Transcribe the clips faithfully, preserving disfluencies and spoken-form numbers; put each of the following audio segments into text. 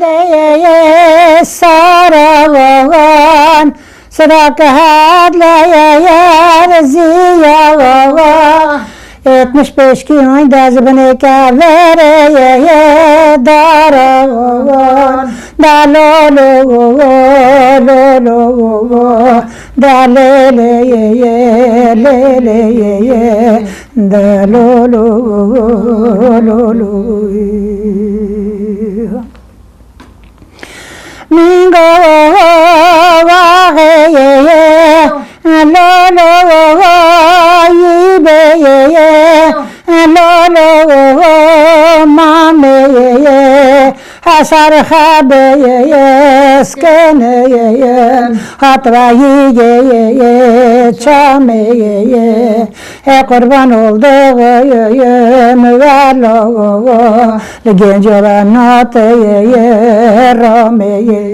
Deyeye sarawan, sıra kehad leyeye ziyawa. Etmiş beş kiloyda zibineke vereyeye darawan. Da lo lo lo lo lo, da le le ye ye, le le ye ye, da lo lo lo lo. Mingo vaxê ye ye, lo lo yi be ye ye, lo lo mame ye ye, hasar xabe ye ye, skene ye ye, hatrayî ye ye ye, çame ye ye. E qurban olduğum velo, li genco ve nateye rameye.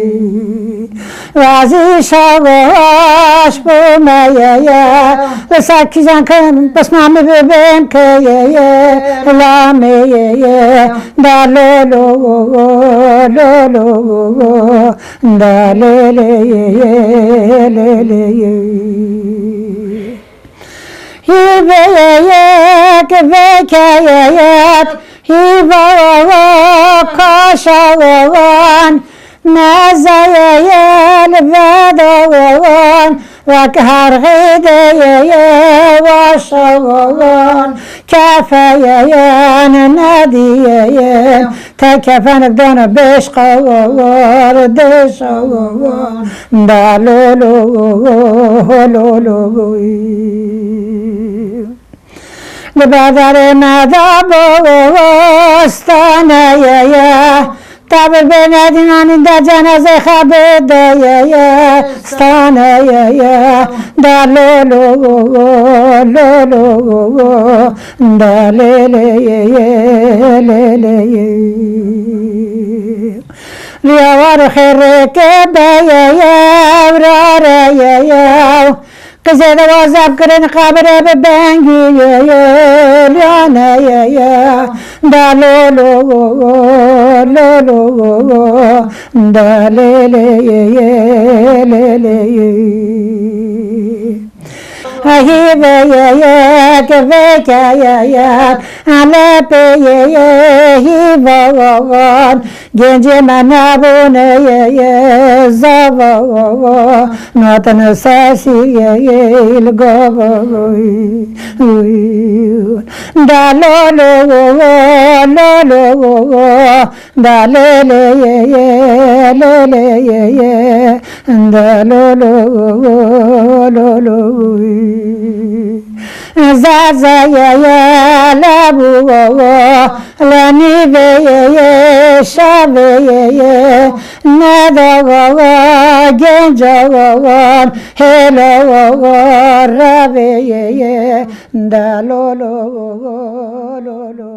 Vazî şagoş bûmeye ye, li ser kîjan kim pismamî bibêm keye ye, lameye ye, da lo lo lo lo, da le le ye ye, le le ye. Hîveyek vekeyek, hîva kaşawan, mezeyeye li vedawan, wek her xêdeyeye waşawan, kefeyeye nediyeye, te kefenek dana beşqa war, deşa war, da lo lo lo lo. Li berdarê me da bostaneye ye, tabir bê nedînanî de cenazê xebê deye ye, staneye ye, da lo lo lo lo, da le le ye ye, le le ye. Riyawar xêreke beye ye, rare ye ye. Qizê de wazab kirin, qabire bi bengî ye ye, liyane ye ye. Da lo lo lo lo, da le le ye ye, le le ye. Hîveyeyek vekeyeyek, Elepê ye ye hîvawan, gencê me nebûne ye ye zavawan, natin sesî ye ye li gavawan. Da lo lo lo lo, da le le ye ye, le le ye ye, da lo lo lo lo. Zazeye ye lebû, le nîvê ye ye, şavê ye ye, neda genca wan, hêla ravê ye ye, da lo lo lo lo.